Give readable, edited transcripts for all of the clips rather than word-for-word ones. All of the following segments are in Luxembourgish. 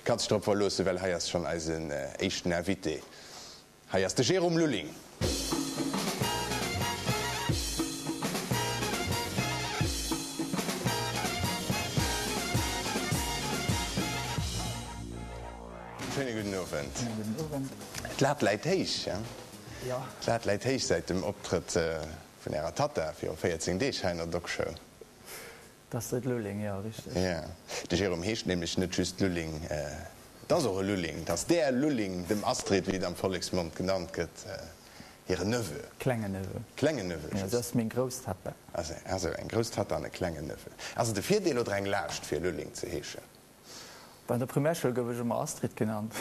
Kanns dech drop verloossen, well hei ass schonn eisen éischten Invité. Hei ass de Jérôme Lulling. Schéine gudden Owend. Schéine gudden Owend. D'Lat läit héich, he? Jo. D'Lat läit héich säit dem Optrëtt vun Ärer Tatta viru 14 Deeg hei an der Dogshow. D'Astrid Lulling, jo, richteg. Jo. De Jérôme heescht nämlech net just Lulling, et ass och e Lulling. Et ass der Lulling, dem Astrid, wéi et am Volleksmond genannt gëtt, hire Neveu. Klengen Neveu. Klengen Neveu, just. Jo, se ass meng Grousstatta. Ah sou, eng Grousstatta an e klengen Neveu. Ass et e Virdeel oder eng Laascht, fir Lulling ze heeschen? An der Primärschoul gouf ech ëmmer Astrid genannt.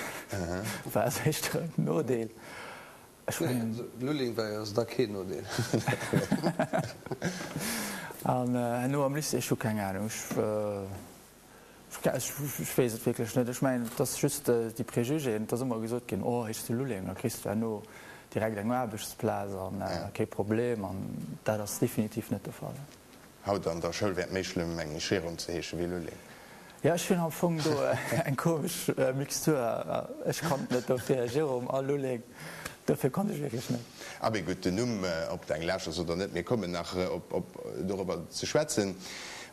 War also éischter en Nodeel. Ech mengen. Lulling war jo also da keen Nodeel. An herno am Lycée, ech hu keng Ahnung, ech weess et wierklech net. Ech mengen, et ass just déi Préjugéen, et ass ëmmer gesot ginn, oh heeschs de Lulling, da kriss du herno direkt eng Aarbechtsplaz an kee Problem. An dat ass definitiv net de Fall. Haut an der Schoul wär et méi schlëmm, mengen ech, Jérôme ze heesche wéi Lulling. Jo, ech hunn am Fong do eng komesch Mixtur. Ech konnt net dofir, Jérôme a Lulling, dofir konnt ech wierklech net. Abee gutt, den Numm, ob et eng Laascht ass oder net, mir kommen nach op dorobber ze schwätzen.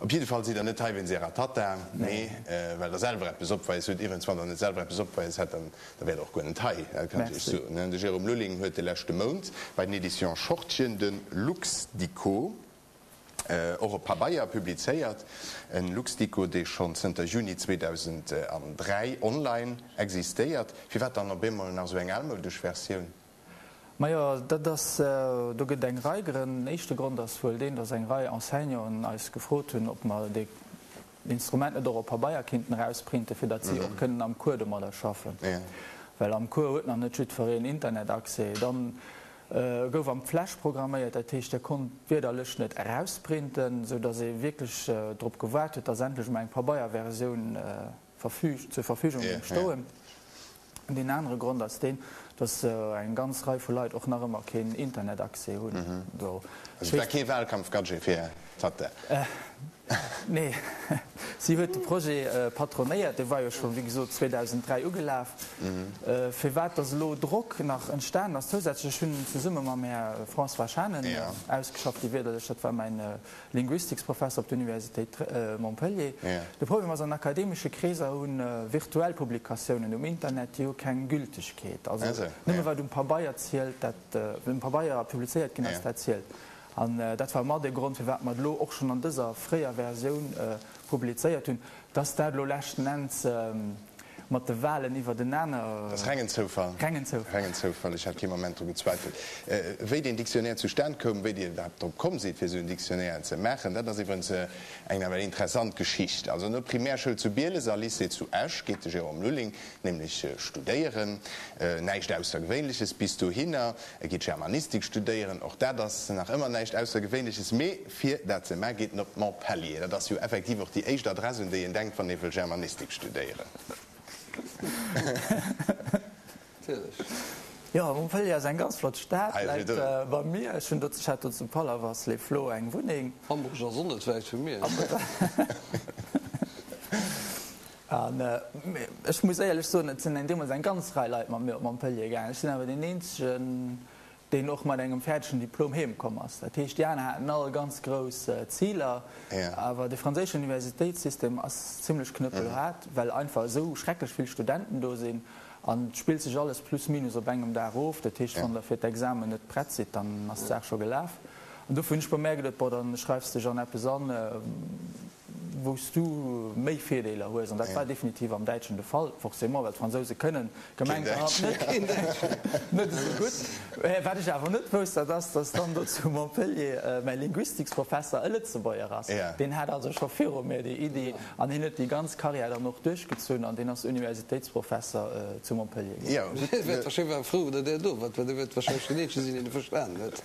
Op jidde Fall sidd Der net hei wéinst Ärer Tatta, mee well Der selwer eppes opweies hutt. Iwwregens, wann Der net selwer eppes opweies hätt, dann da wäert Der och guer net hei, dat kann ech Iech soen. De Jérôme Lulling huet de leschte Mount bei den Editions Schortgen de Luxdico, och op Pabeier publizéiert, en Luxdico, dee schonn zënter Juni 2003 online existéiert. Firwat dann op eemol nach esou eng almoudesch Versioun? Majo, dat ass, do gëtt et eng Rei Grënn. Den éischte Grond ass wuel deen, datt eng Rei Enseignanten eis gefrot hunn, ob mer dee Instrument net och op Pabeier kinnten erausprinten, fir datt si och kënnen am Cours domadder schaffen. Well am Cours huet nach net jiddwereen Internetaccès. Dann gouf am Flash programméiert, dat heescht, der konnt d'Wierderlëscht net erausprinten, sou datt ee wierklech drop gewaart huet, datt endlech emol eng Pabeierversioun zur Verfügung géing stoen. An deen anere Grond ass deen, datt eng ganz Rei vu Leit och nach ëmmer keen Internetaccès hunn. Also et war kee Wahlkampfgadget fir d'Tatta? Nee, si huet de Projet patronéiert. Dee war jo scho wéi gesot 2003 ugelaf. Firwat datt elo Drock nach entstanen ass zousätzlech, ech hunn zesumme mam Här François Schanen ausgeschafft, déi Wierderlech, dat war mäin Linguistiksprofesser op der Universitéit Montpellier. De Problem ass, an akademesche Kreeser hu virtuell Publikatiounen um Internet, déi hu keng Gültegkeet. Also nëmme wat um Pabeier zielt, dat um Pabeier publizéiert ginn ass, dat zielt. An dat war mat e Grond, firwat mer et elo och schonn an dëser fréier Versioun publizéiert hunn. Dass dat elo leschten Enns mat de Wahlen iwwertenaner. Dat ass rengen Zoufall. Rengen Zoufall. Rengen Zoufall, ech hat kee Moment dru gezweifelt. Wéi deen Dictionnaire zustan koum, wéi Dir iwwerhaapt drop komm sidd, fir esou en Dictionnaire ze maachen, dat ass iwwerens eng nawell interessant Geschicht. Also no Primärschoul zu Bieles a Lycée zu Esch geet de Jérôme Lulling nämlech studéieren. Näischt Aussergewéinleches bis dohinner. E geet Germanistik studéieren, och dat ass nach ëmmer näischt Aussergewéinleches. Mee fir dat ze maachen, geet en op Montpellier. Dat ass jo effektiv och déi éischt Adress, un déi een denkt, wann ee wëll Germanistik studéieren. Natierlech. Jo, Montpellier ass eng ganz flott Stad, läit beim Mier. Ech hunn do, ech hat do zu Palavas-les-Flots eng Wunneng. Hamburg ass och net wäit vu mir. An ech muss éierlech soen, et sinn deemools eng ganz Rei Leit mat mir op Montpellier gaangen. Ech sinn awer deen eenzegen, deen och mat engem fäerdegen Diplom heem komm ass. Dat heescht, déi aner haten all ganz grouss Ziler. Awer de franséischen Universitéitssystem ass zimlech knëppelhaart, well einfach esou schrecklech vill Studenten do sinn. An et spillt sech alles plus minus op engem Dag of. Dat heescht, wann Der fir d'Examen net prett sidd, dann ass d'Saach scho gelaf. An dofir hunn ech bei mär geduet, bon, da schreifs dech an eppes an, wou s du méi Virdeeler hues, an dat war definitiv am Däitschen de Fall, forcément, well d'Fransouse kënnen gemengterhand net net esou gutt. Wat ech awer net wousst, dat ass, datt dann do zu Montpellier mäi Linguistiksprofesser e Lëtzebuerger ass. Deen hat also scho viru mir déi Iddi an hien huet déi ganz Karriär dann och duerchgezunn an deen ass Universitéitsprofesser zu Montpellier ginn. Hie wäert wahrscheinlech war frou, datt Der do waart, well Dir wäert wahrscheinlech den eenzege sinn, deen e verstanen huet.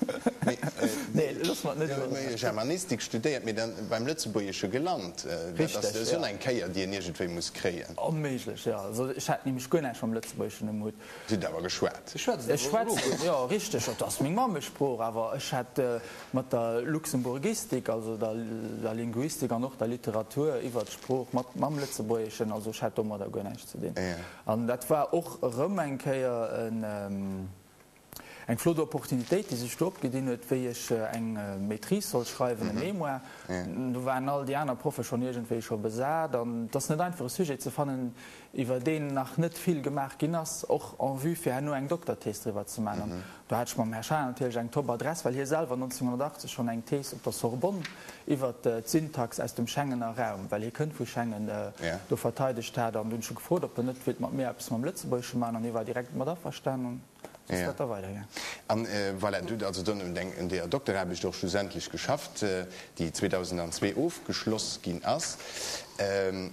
Nee, loosse mer et net iwwer. Germanistik studéiert, mee dann beim Lëtzebuergesche gelant. Dat ass jo eng Kéier, déi een iergendwéi muss kréien. Onméiglech, jo. Also ech hat nämlech guer näischt mam Lëtzebuergeschen um Hutt. Dir hutt awer geschwat. Ech schwätzt Ech awer elo schwätzen, gutt. jo, richteg. Et ass meng Mammesprooch, awer ech hat mat der Luxemburgistik, also der der Linguistik an och der Literatur iwwert d'Sprooch mat mam Lëtzebuergeschen, also ech hat domadder guer näischt ze dinn. An dat war och erëm eng Kéier en. Eng flott Opportunitéit, déi sech do opgedinn huet, wéi ech eng Maîtrise sollt schreiwen, e Mémoire. Do waren all déi aner Proffe schonn iergendwéi scho besat. An et ass net einfach, e Sujet ze fannen, iwwer deen nach net vill gemaach ginn ass, och en vue fir herno eng Dokterthees driwwer ze maachen. An do hat ech mam Här Schaer natierlech eng top Adress, well hie selwer 1980 schonn eng Thees op der Sorbonne iwwer d'Syntax aus dem Schengener Raum, well hie kënnt vu Schengen, do verteidegt hat. An du hunn ech e gefrot, ob en net wéilt mat mir eppes mam Lëtzebuergesche maachen. An hie war direkt mat averstanen. Sou ass dat da weidergaang. An voilà, du hutt also dann un deeër Dokteraarbecht och schlussendlech geschafft, déi 2002 ofgeschloss ginn ass.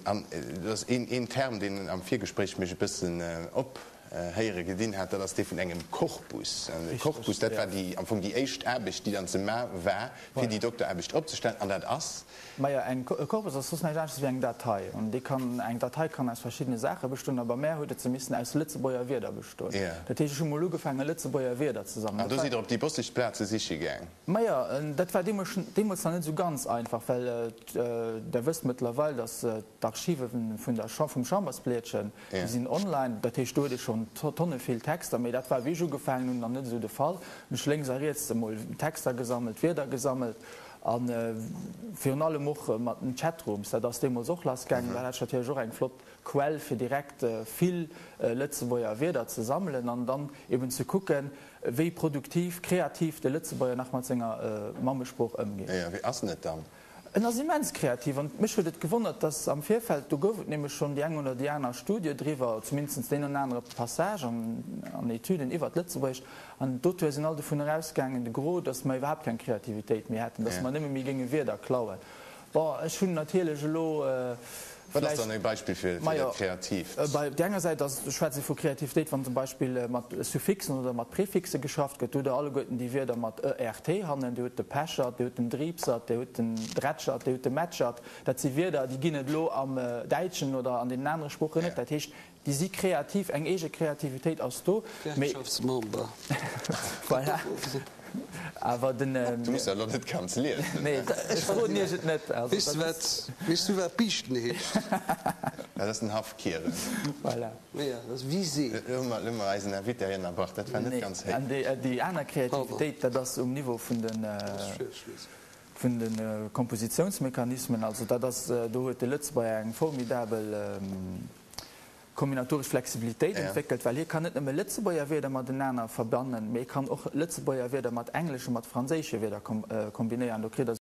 An do ass een Term, deen am Virgespréich mech e bëssen ophéiere gedinn hat, dat ass dee vun engem Korpus. An e Korpus, dat war déi, am Fong déi éischt Aarbecht, déi dann ze ma war, fir déi Dokteraarbecht opzestellen. An dat ass? Majo, eng e Korpus ass soss näischt anesches wéi eng Datei. An déi kann, eng Datei kann aus verschiddene Saache bestoen, a bei mär huet et se missen aus Lëtzebuerger Wierder bestoen. Dat heescht, ech hu mol ugefaangen, Lëtzebuerger Wierder ze sammelen. An do sidd Der op déi bosseg Plaze siche gaang? Majo, dat war deemools deemools nach net esou ganz einfach, well Der wësst mëttlerweil, datt d'Archive vun der vum Chambersblietchen, déi sinn online. Dat heescht, do huet ee schonn Tonne vill Texter. Mee dat war, wéi ech ugefaangen hunn, nach net esou de Fall. Hunn ech lénks a riets emol Texter gesammelt, Wierder gesammelt. A virun allem och mat den Chatrooms, dat ass deemools och lassgaangen. Dat hat ech natierlech och eng flott Quell, fir direkt vill Lëtzebuerger Wierder ze sammelen an dann eben ze kucken, wéi produktiv, kreativ de Lëtzebuerger nach mat senger Mammesprooch ëmgeet. Jo, wéi ass en et dann? En ass immens kreativ an mech huet et gewonnert, dass am Virfeld, do gouf et nämlech schonn déi eng oder déi aner Studie driwwer, zumindest deen oder anere Passage an Etüden iwwert Lëtzebuergesch, An d'Auteure sinn all dovun erausgaangen, de Gros, datt mer iwwerhaapt keng Kreativitéit méi hätten, datt mer nëmme méi géinge Wierder klauen. Bon, ech hunn natierlech elo Wat ass dann e Beispill fir dat Kreatiivt? Majo, op där enger Säit ass, schwätze ech vu Kreativitéit, wann zum Beispill mat Suffixen oder mat Prefixe geschafft gëtt. Do hutt Der alleguerten déi Wierder mat ert hannen, Dir hutt de Pechert, Dir hutt den Driibsert, Dir hutt den Drätschert, Dir hutt de Mätschert. Dat si Wierder, déi ginn et elo am Däitschen oder an deenen anere Sproochen net. Dat heescht, Déi si kreativ, eng eege Kreativitéit ass do, mee. Gewerkschaftsmember. Voilà. Awer den. Du muss dat elo net ganz liesen. Nee, ech verroden Iech et net. Also, Weess de wat, weess du wat Biischten heescht? Dat ass den Haff Kieren. Voilà. Jo, dat ass Visé. Elo hu mer eisen Invité hei ënnerbrach, dat war net ganz héich. An déi aner Kreativitéit, dat ass um Niveau vun den. Vun de Kompositiounsmechanismen. Also dat ass, do huet de Lëtzebuerger eng formidabel. Kombinatoresch Flexibilitéit entwéckelt, well hie kann net nëmme Lëtzebuerger Wierder matenaner verbannen, mee e kann och Lëtzebuerger Wierder mat engleschen, mat franséische Wierder kombinéieren. Do kritt Der.